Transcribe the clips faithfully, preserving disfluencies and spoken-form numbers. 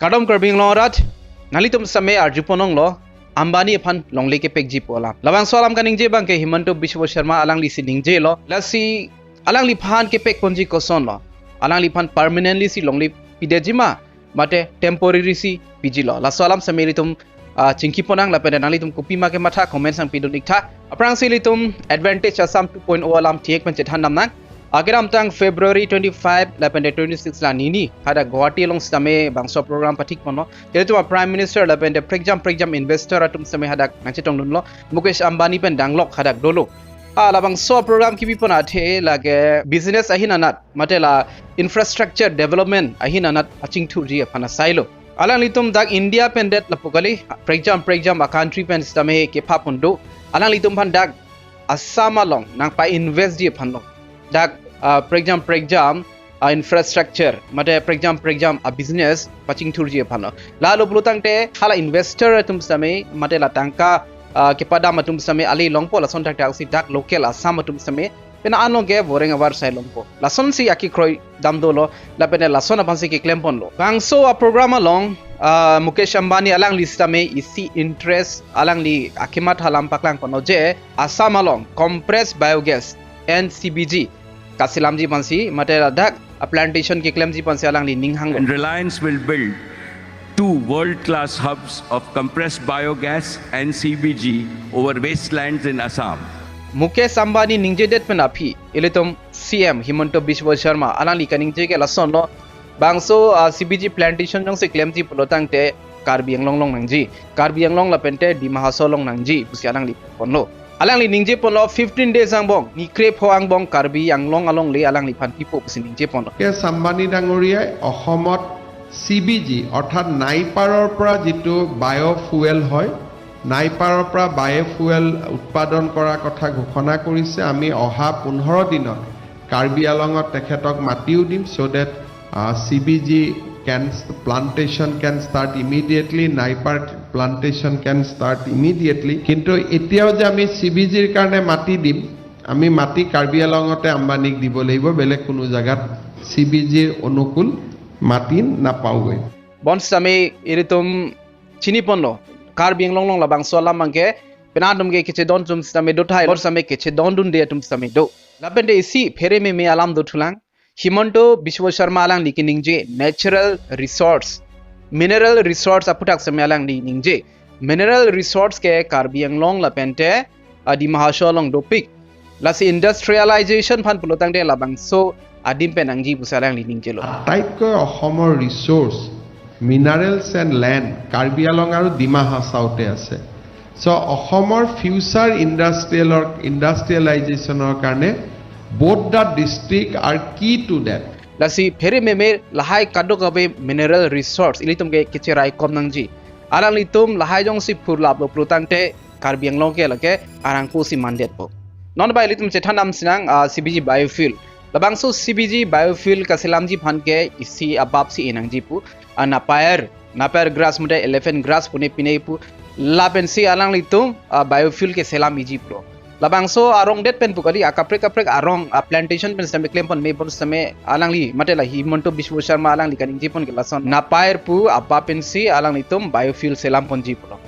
Kardom Karbi Anglong arat, nanglitum sitame arju ponlonglo, Ambani aphan longle kepekji pu alam. Labangso alam kaningje abangke Himanta Biswa Sarma alanglisi ningjelo. Lasi alangliphan kepek ponji kosonlo? Alangliphan permanently si longle pidetji ma, mate temporary si pijilo? Laso alam sitame ilitum ah, chingki ponnang lapen nanglitum kopima kematha comment sang pidun iktha. Aphrangsi ilitum Advantage Assam two point oh alam thek pen chethan damnang. Ah, kedamtang February twenty-five lapen twenty-six la nini hadak Guwahati along sitame bangso program pathik ponlo. Ilitum a Prime Minister lapen prekjam prekjam investor atum sitame hadak nangchetongdunlo. Mukesh Ambani pen danglok hadak dolo. Ah, labangso program kipi pon athe lake business ahin anat, mate la infrastructure development ahin anat achingthurji aphan asailo. Alanglitum dak India pen det lapu kali, prekjam prekjam a country pen sitame kepha pon do. Alanglitum aphan dak Assam along nangpa-investji aphanlo. Dak, ah, prekjam prekjam a infrastructure, mate prekjam prekjam a business pachingthurji aphanlo. Lalo pulo tangte hala investor atum sitame, mate la tangka, ah, kepadam atum sitame ale longpo, lason thakthaksi dak local Assam atum sitame pen anong ke voreng avar sai longpo. Lasonsi akekroi dam dolo, lapen lason aphansi keklem ponlo. Bangso a program along, ah, Mukesh Ambani alangli sitame isi interest alangli akematha alam paklang ponlo je Assam along compressed biogas, N C B G, kaselamji aphansi, mate ladak a plantation keklemji aphansi alangli ning hanglo. And Reliance will build two world-class hubs of compressed biogas and C B G over wastelands in Assam. Mukesh Ambani ningjedet pen aphi, ilitum C M Himanta Biswa Sarma alangli kaningje ke lasonlo. Bangso, ah, C B G plantation jongsi klemji pulo tangte Karbi Anglong along nangji, Karbi Anglong lapente Dima Hasao along nangji pusi alangli ponlo. Alangli ningje ponlo fifteen days angbong, ni krepho angbong Karbi Anglong alongle alangliphan pipo pusi ningje ponlo. Mukesh Ambani ডাঙৰীয়াই অসমত C B জি অৰ্থাৎ নাইপাৰৰ পৰা যিটো বায়' ফুৱেল হয়, নাইপাৰৰ পৰা বায়' ফুৱেল উৎপাদন কৰাৰ কথা ঘোষণা কৰিছে। আমি অহা পোন্ধৰ দিনত কাৰ্বি আংলঙত তেখেতক মাতিও দিম, so that, uh, C B G can, plantation can start immediately, NIPER plantation can start immediately। কিন্তু এতিয়াও যে আমি চি বি জিৰ কাৰণে মাটি দিম, আমি মাটি কাৰ্বি আংলঙতে আম্বানীক দিব লাগিব, বেলেগ কোনো জেগাত চি বি জিৰ অনুকূল মাটি নাপাওঁগৈ। Bon sitame ilitum chini ponlo, Karbi Anglong along labangso alam abangke, penang atum ke kechedon atum sitame do tahai, bon sitame kechedondunde atum sitame do. Lapente isi phere meme alam dothulang. Himanta Biswa Sarma alangli keningje natural resource, mineral resource aphuthak sitame alangli ningje. Mineral resource ke Karbi Anglong lapente, ah, Dima Hasao along dopik. Lasi industrialization aphan pulo tangte labangso adim pen nangji pusi alangli ningjelo. আটাইতকৈ অসমৰ resources, minerals and land Karbi Anglong আৰু ডিমা হাছাওতে আছে। চ' অসমৰ ফিউচাৰ ইণ্ডাষ্ট্ৰিয়েলৰ, ইণ্ডাষ্ট্ৰিয়েলাইজেশ্যনৰ কাৰণে both the district are key to that. Lasi phere meme lahai kadokave mineral resource ilitum ke kecherai kom nangji. Alanglitum lahai jongsi phurlaplo pulo tangte Karbi Anglong ke lake arangpo si mandetpo. Non ba ilitum chethan dam sinang, ah, C B G biofuel. Labangso C B G biofuel kaselamji aphan ke isi abap si e nangji pu. Ah, Napier, Napier grass mate elephant grass pune pine pu. Lapensi alanglitum, ah, biofuel keselamji pulo. Labangso arong det pen pu kali, akaprek kaprek arong, ah, plantation pen sitame klem pon me pon sitame alangli, mate la Himanta Biswa Sarma alangli kaningje pon ke lason. Napier pu abap pensi alanglitum biofuel selam ponji pulo.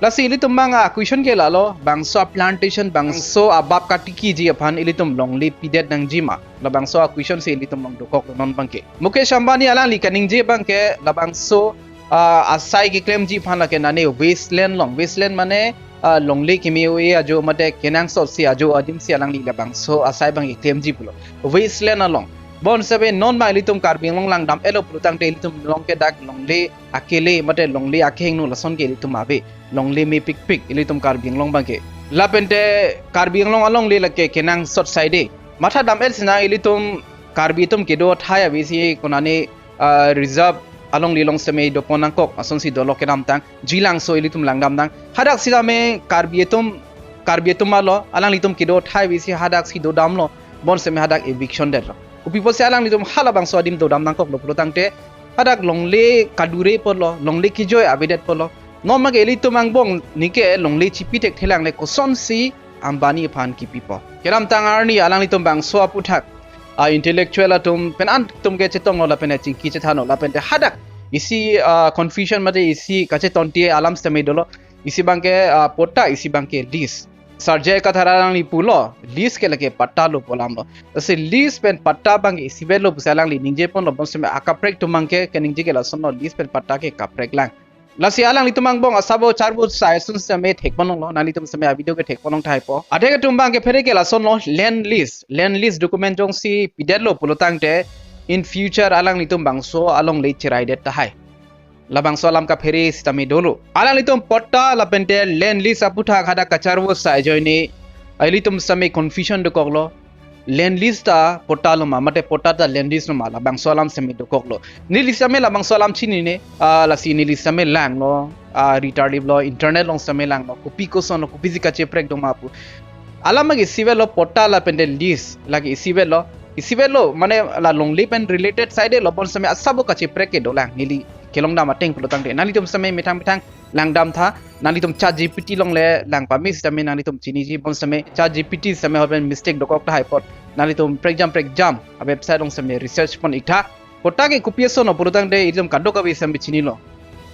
Lasi ilitum abang a-question ke lalo, bangso a-plantation, bangso abap katikiji aphan ilitum longle pidet nangji ma? Labangso a-question si ilitum along dokoklo non abangke. Mukesh Ambani alangli kaningje abangke, labangso, ah, asai keklemji aphan lake nane wasteland along. Wasteland mane, ah, longle keme-o-e ajo mate kenangsot si ajo adim si alangli labangso asai abang keklemji pulo. Wasteland along. Bon sitame non ma ilitum Karbi Anglong langdam-etlo pulo tangte ilitum along ke dak longle akele mate longle akehingno lason ke ilitum ave. Longle mepikpik ilitum Karbi Anglong abangke. Lapente Karbi Anglong alongle lake kenangsot saide. Matha dam-et sinang ilitum Karbi atum kedo athai avesi konane, ah, reserve alongle along sitame dopon nangkok asonsi dolo kedamtang. Jilangso ilitum langdam nang. Hadak sitame Karbi atum, Karbi atum alo, alanglitum kedo athai avesi hadak si dodamlo. Bon sitame hadak eviction detlo. Kopi pusi alanglitum halabangso adim dodam nangkoklo pulo tangte, hadak longle kadure ponlo, longle kejoi avedet ponlo. Non abangke ilitum angbong nike longle chipi thekthelang le kosonsi Ambani aphan kipipo? Kedamtang arni alanglitum bangso aphuthak, ah, intellectual atum pen an atum ke chetonglo lapen chingki chethanlo lapente hadak Isi ah, confusion mate isi kachetonti alam sitame dolo. Isi abangke ah, patta, isi abangke lease. Sarjai Kathar alangli pulo, lease ke lake patta lo pu alam lo. Lasi lease pen patta abangke isivet lo pusi alangli ningje ponlo, bonsitame akaprek atum abangke keningje ke lasonlo, lease pen patta ke kaprek lang. Lasi alanglitum angbong asabo charvo sai ason sitame thek ponlonglo, nanglitum sitame a-video ke thek ponlong tahai po. Adek atum abangke phere ke lasonlo, land lease. Land lease document jongsi pidetlo pulotangte, in future alanglitum bangso alongle chiraidet tahai. Labangso alam kaphere sitame dolo. Alanglitum patta lapente land lease aputhak hadak kacharvo sai ajoine, ilitum sitame confusion dokoklo. Land lease ta patta lo ma, mate patta ta land lease lo ma, labangso alam sitame dokoklo. Neli sitame labangso alam chinine, ah, lasi neli sitame langlo, ah, rita lip lo, internet along sitame langlo, kopi kosonlo, kopisi kacheprek do ma pu. Alam lake isivet lo, patta lapente lease lake isivet lo, isivet lo, mane la longle pen related side lo, bonsitame asabo kacheprek ke dolang, neli kelongdam ateng pulotangte. Nanglitum sitame methang methang langdam tha, nanglitum ChatGPT alongle lang pame sitame nanglitum chiniji, bonsitame ChatGPT sitame hoben mistake dokok tahai apot. Nanglitum prekjam prekjam a-website along sitame research pon-ik tha. Patta ke kopi asonlo pulotangte ilitum kadokave sitame chinilo.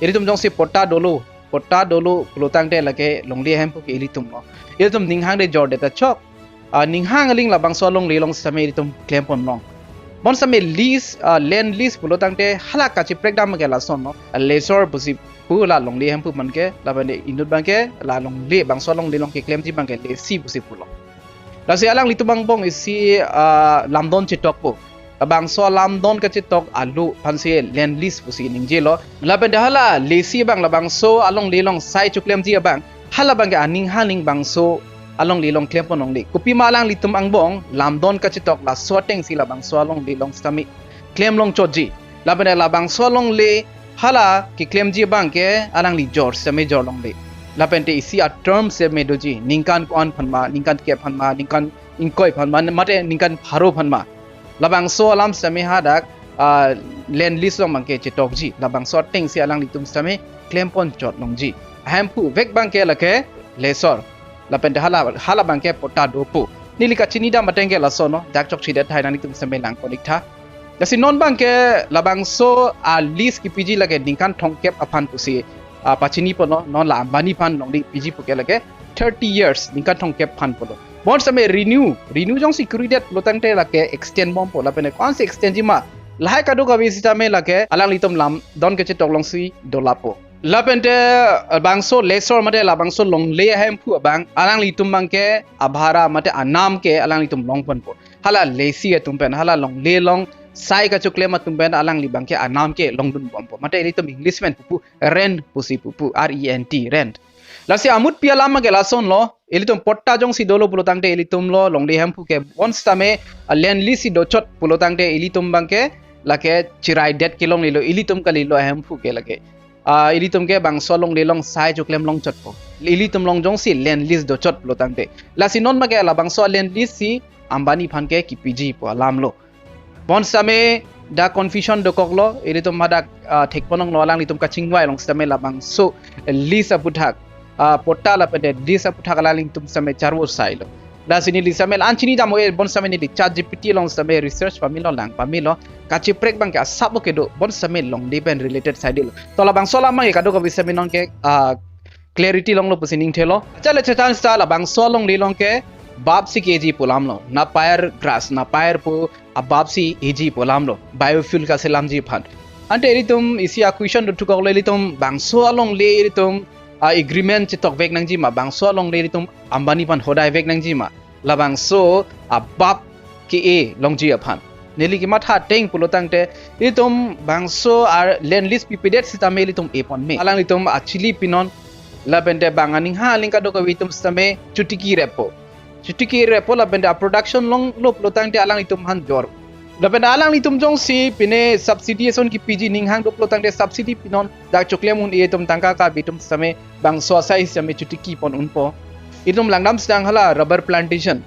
Ilitum jongsi patta dolo, patta dolo pulotangte lake longle ahemphu ke ilitum lo. Ilitum ninghang de jor det ta chok. Ah, ninghang aling labangso alongle along sitame ilitum klem ponlong. Bonsitame lease, ah, land lease pulotangte hala kacheprek dam ke lasonlo. Ah, lessor pusi pu la longle ahemphu abangke, lapente inut abangke, la longle bangso alongle along keklemji abangke lessee pusi pulo. Lasi alanglitum angbong isi ah, lamdon chetokpo. Labangso alamdon kachetok alo aphansi land lease pusi ningjelo. Lapente hala lessee abang labangso alongle along sai choklemji abang, hala abangke aning haning bangso alongle along klem ponlongle. Kopima alanglitum angbong lamdon kachetok laso atengsi labangso alongle along sitame klemlong chotji. Lapente labangso alongle hala keklemji abangke alangli jor sitame jorlongle. Lapente isi a-term sitame doji, ningkan ko-an aphan ma, ningkan kep aphan ma, ningkan ingkoi aphan ma, mate ningkan pharo aphan ma. Labangso alam sitame hadak ah, land lease along abangke chetokji. Labangso atengsi alanglitum sitame klem pon chotlongji. Ahemphu vek abangke lake lessor. Lapente hala, hala abangke patta dopo. Neli kachinidam ateng ke lasonlo, dak chokchedet tahai nanglitum sitame lang pon-ik tha. Lasi non abangke labangso a-lease kipiji lake ningkan thomkep aphan pusi ah, pachini ponlo, non la Ambani aphan longdi piji puke lake thirty years, ningkan thomkep aphan pulo. Bonsitame renew, renew jongsi kuridet pulotangte lake extend bompo, lapente ko-ansi extendji ma, lahai kadokave sitame lake alanglitum lamdon kachetok alongsi dolapo. Lapente ah, bangso lessor mate labangso longle ahemphu abang alanglitum abangke abhara mate anam ke alanglitum long ponpo. Hala lessee atum pen, hala longle along sai kachoklem atum pen alangli abangke anam ke longdun bompo. Mate ilitum English pen pupu rent pusi pupu, R E N T, rent. Lasi amutpi alam ke lasonlo, ilitum patta jongsi dolo pulotangte ilitum lo longle ahemphu ke bonsitame ah, land lease si dochot pulotangte ilitum abangke lake chiraidet kelonglelo, ilitum kalilo ahemphu ke lake. Ah, ilitum ke bangso alongle along sai choklemlong chotpo. Ilitum along jongsi land lease dochot pulotangte. Lasi non abangke labangso land lease si Ambani aphan ke kipijipo alamlo. Bonsitame dak confusion dokoklo, ilitum hadak ah, thek ponlonglo, alanglitum kachingvai along sitame labangso lease aputhak, ah, patta lapente lease aputhak alanglitum sitame charvo sailo. Lasi neli sitame la-an chinidam o-e, bonsitame neli ChatGPT along sitame research pamelo, lang pamelo. Kacheprek abangke asabo kedo, bonsitame longle pen related side lo. To labangso alam abangke kadokave sitame nonke ah, clarity longlo pusi ningthelo. Chale chatan sta labangso alongle along ke bap si keji pu alamlo. Napire grass, napire pu abap si eji pu alamlo. Biofuel kaselamji aphan. Ante ilitum isi a-question dothukoklo, ilitum bangso alongle ilitum ah, agreement chetok vek nangji ma, bangso alongle ilitum Ambani aphan hodai vek nangji ma. Labangso abap ke-e longji aphan. Neli kematha ateng pulotangte, ilitum bangso a-land lease pipedet sitame ilitum e pon me. Alanglitum achili pinon, lapente bang aning ha aling kadokave atum sitame chotiki reppo. Chotiki reppo lapente a-production longlo pulotangte alanglitum aphan jor. Lapente alanglitum jongsi pine subsidy ason kipiji ninghang do pulotangte subsidy pinon, dak choklem un-e atum tangka kabi atum sitame bangso asai sitame chotiki pon unpo. Itum langdam sedang hala rubber plantation,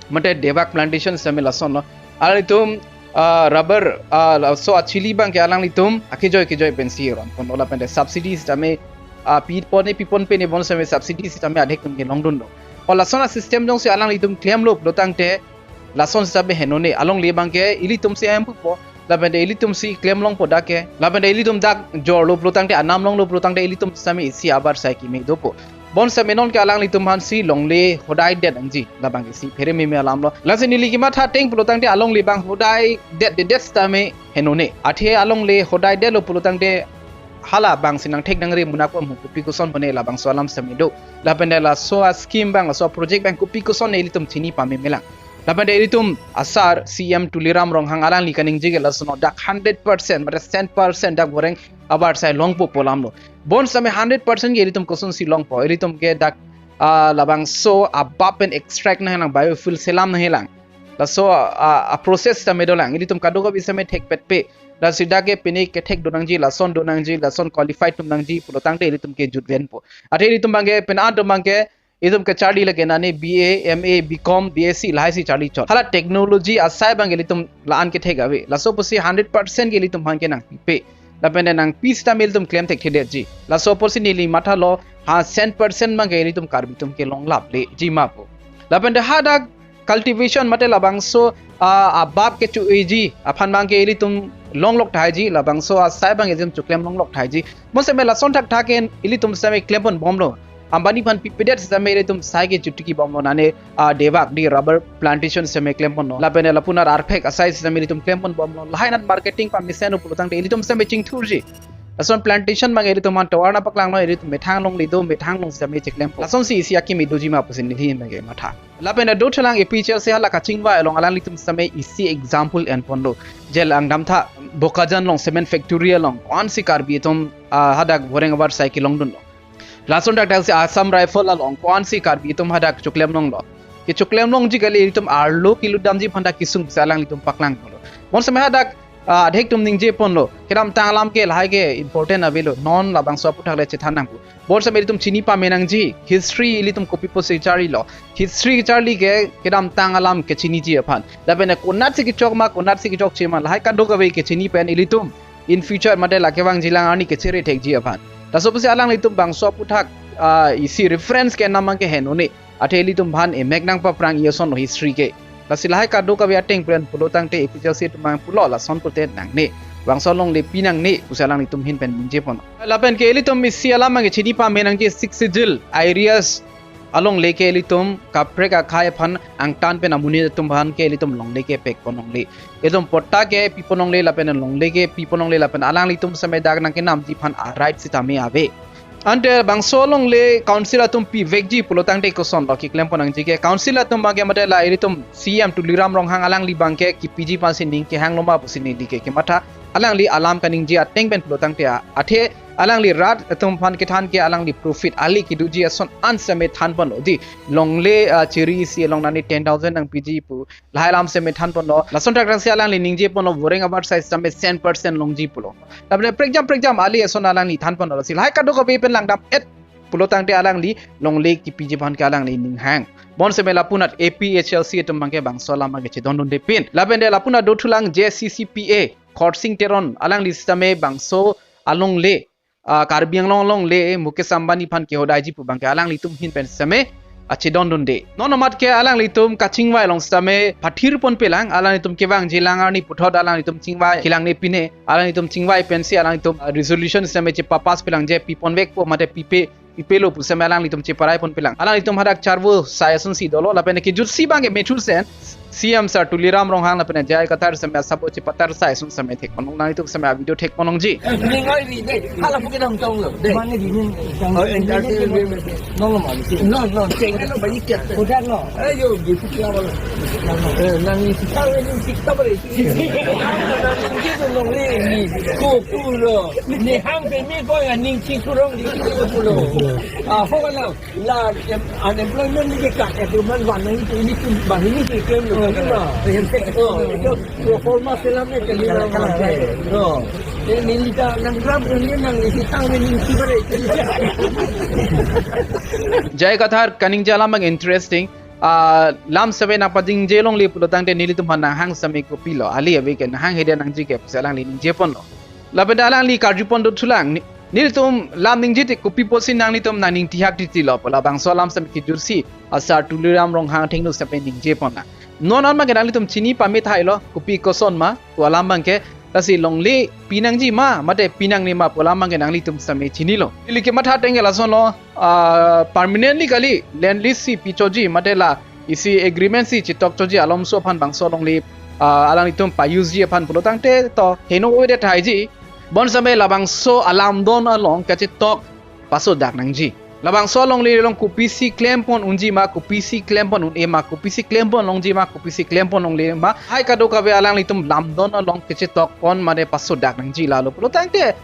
mate debak plantation sitame lasonlo. Alanglitum ah, rubber ah, laso achili abangke alanglitum akejoi kejoi pensi ron ponlo, lapente subsidy sitame ah, pi pon ne pi pon pe ne bonsitame subsidy sitame adhek atum ke longdunlo. O lason a-system jongsi alanglitum klemlo pulotangte, lason sitame henone, alongle abangke ilitum si ahemphupo. Lapen de ilitum si klem longpo dak ke. Lapen de ilitum dak jorlo pulotangte, anam longlo pulotangte ilitum sitame isi abar sai kimi dopo. Bonsitame non ke alanglitum aphan si longle hodai det nangji, labang ke isi phere meme alam lo. Lasi neli kematha ateng pulotangte alongle abang hodai det det det sitame henone. Athe alongle hodai detlo pulotangte hala abang si nangthek nangre munak ko mu kopi koson pone labangso alam sitame do. Lapen de laso a-scheme abang, laso a-project abang kopi koson ilitum chini pameme lang. Lapen de ilitum asar C M Tuliram Ronghang alangli kaningje ke laso no dak hundred percent, mate cent percent dak boreng abar sai longpo pu alam lo. Bonsitame hundred percent ke ilitum kosonsi longpo, ilitum ke dak, ah, labangso abap pen extract nanglang, biofuel selam nanglang. Laso, ah, a-process sitame dolang, ilitum kadokave sitame thekpetpe. Lasi dak ke pine kethek do nangji, lason do nangji, lason qualified atum nangji pulotangte ilitum ke jutvenpo. Athe ilitum abang ke, pine atum abang ke, itum kecharli lake nane B A, M A, B Com, B S C lahai si charli chot. Hala technology asai abang ke ilitum la-an kethek ave. Laso pusi hundred percent ke ilitum aphan ke nangpipe. Lapen de nangpi sitame ilitum klem thekthedetji. Laso pusi neli mathalo, ha cent percent abang ke ilitum Karbi atum ke longlapleji ma pu. Lapen de hadak cultivation mate labangso, ah, abap kecho-eji aphan abang ke ilitum longlok thaiji, labangso asai abang ilitum choklem longlok thaiji. Bonsitame lason thakthak ke ilitum sitame klempon bomlo. Ambani aphan pipedet sitame ilitum sai ke chotiki bomlo, nane, ah, debak di rubber plantation sitame klempon lo. Lapen de lapunar arphek asai sitame ilitum klempon bomlo. Lahai nat marketing pamesen pulotangte ilitum sitame chingthurji. Lason plantation abang ilitum aphan tovar nangpaklanglo, ilitum methang along lido, methang along sitame cheklempo. Lasonsi isi akimi doji ma pusi neli abang ke matha. Lapen de dothulang A P H L C hala kachingvai along alanglitum sitame isi example enponlo. Je langdamtha Bokajan along cement factory along ko-ansi Karbi atum, ah, hadak boreng abar sai kelongdunlo. Lason dak dak si Assam Rifle along ko-ansi Karbi atum hadak choklem longlo. Kechoklem longji kali, ilitum arlo kelutdamji aphan dak kesung pusi alanglitum paklangponlo. Bonsitame hadak, ah, adhek atum ningjeponlo, kedamtang alam ke lahai ke important avelo, non labangso aphuthak le chethan nangpo. Bonsitame ilitum chini pame nangji, history ilitum kopi pusi charlilo. History kecharli ke kedamtang alam kechiniji aphan. Lapen konatsi kechok ma, konatsi kechokche ma, lahai kadokave kechini pen ilitum in future mate lake vangjilang arni kechere thekji aphan. Laso pusi alanglitum bangso aphuthak, ah, isi reference ke namang ke henone. Athe ilitum aphan emek nangpaprang, isi ason history ke. Lasi lahai kadokave ateng pen pulotangte A P H L C atum abang pulo lason pulote nangne. Bangso alongle pi nangne pusi alanglitum ahin pen ningjeponlo. Lapen ke ilitum isi alam abang ke chini pame nangji Sixth Schedule areas alongle ke ilitum kaprek akhei aphan angtan pen amonit atum aphan ke ilitum longle kepekpon longle. Itum patta ke pipon longle lapen longle ke pipon longle lapen alanglitum sitame dak nangkenamji aphan a-right sitame ave. Ante bangso longle council atum pivekji pulotangte kosonlo keklempon nangji ke, council atum abang ke mate la ilitum C M Tuliram Ronghang alangli abang ke kipiji aphansi ning kehanglo ma pusi neli ke kematha. Alangli alam kaningje ateng pen pulotangte a-, athe alangli rat atum aphan kethan ke alangli profit ali kedoji ason an sitame thanponlo di. Longle, ah, chiri isi along nani ten thousand nangpiji pu lahai alam sitame thanponlo. Lason thakthak si alangli ningjeponlo, boreng abar sai sitame cent percent longji pulo. Lapen prekjam prekjam ali ason alangli thanponlo. Lasi lahai kadokave pen langdam-et pulotangte alangli longle kipiji aphan ke alangli ninghang. Bonsitame lapunat A P H L C atum abang ke bangso alam abang ke chedondunde pin. Lapen de lapunat dothulang J C C P A, Khorsing Teron, alangli sitame bangso alongle, ah, Karbi Anglong alongle Mukesh Ambani aphan kehodaiji pu abang ke alanglitum ahin pen sitame, ah, chedondunde. Non amat ke alanglitum kachingvai along sitame pathirponpelang, alanglitum kevangjilang arni puthot alanglitum chingvai kelangne pine, alanglitum chingvai pensi alanglitum, ah, resolution sitame chepapasspelang je piponvekpo mate pipe, pipelo pu sitame alanglitum cheparaiponpelang. Alanglitum hadak charvo sai asonsi dolo lapen kejutsi abang ke methusen C M sir Tuliram Ronghang lapen J I Kathar sitame asabo chepatar sai ason sitame thekpon long, alanglitum sitame a-video thekpon longji. Ning oi ri de, hala puke dam tong lo de. Mane di ning. Oh, entertainment. No, no, mane. No, no, cheng lo ba ikat. Udah no. Ayo, gitu kya wala. Eh, nang isi tahu ni sik tabar isi. Nang isi tu nong ni, ni kopi lo. Ni hang pe ni ko ya ning si surong di kopi lo. Ah, ho ka na. La, em, unemployment ni ke ka, eh, tu man wan ni tu ni tu bah ni tu kem lo ni ma. Oh, itu pro forma selam ni ke ni ma. No. Ni ni ta nang grab ni nang isi tang ni si bare. J I Kathar kaningje alam abang interesting. Ah, lam sitame nangpaningje longle pulotangte nelitum aphan nanghang sitame kopilo, ali ave ke nanghanghede nangji ke pusi alangli ningjeponlo. Lapen alangli karjupon dothulang, ni-, nelitum lam ningje te kopi pusi nanglitum nangning tihak titilo pu labangso alam sitame kejutsi, ah, sir Tuliram Ronghang athengno sitame ningjeponlang. Non an abang ke nanglitum chini pame thailo, kopi koson ma pu alam abang ke, Lasi longle pinangji ma mate pinangne ma pu alam abangke nanglitum sitame chinilo. Ili kematha ateng ke lasonlo, ah, permanently kali land lease si pichotji mate la isi agreement si chetokchotji alomso aphan bangso longle, ah, alanglitum pa-use ji aphan pulo tangte to heno avedet thaiji. Bonsitame labangso alamdon along kachetok pasodak nangji. Labangso alongle along kopisi klempon unji ma, kopisi klempon un-e ma, kopisi klempon longji ma, kopisi klempon longle ma, hai kadokave alanglitum lamdon along kachetokpon mane pasodak nangji lalo pulo tangte,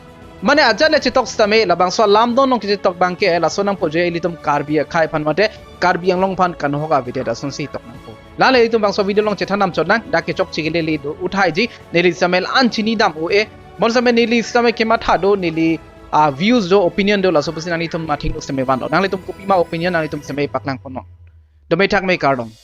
mane ajat le chetok sitame labangso lamdon along kachetok abangke laso nangpo je ilitum Karbi akhei aphan mate Karbi Anglong aphan kanhok avedet asonsi tok nangpo. Lale ilitum bangso video along chethan damchot nang, dak kechokche kelele do uthaiji, neli sitame an chinidam un-e. Bonsitame neli sitame kematha do, neli, ah, views do, opinion do, laso pusi nanglitum athengno sitame vanlo. Nanglitum kopima opinion nanglitum sitame paklangponnon. Dome thakme, kardom.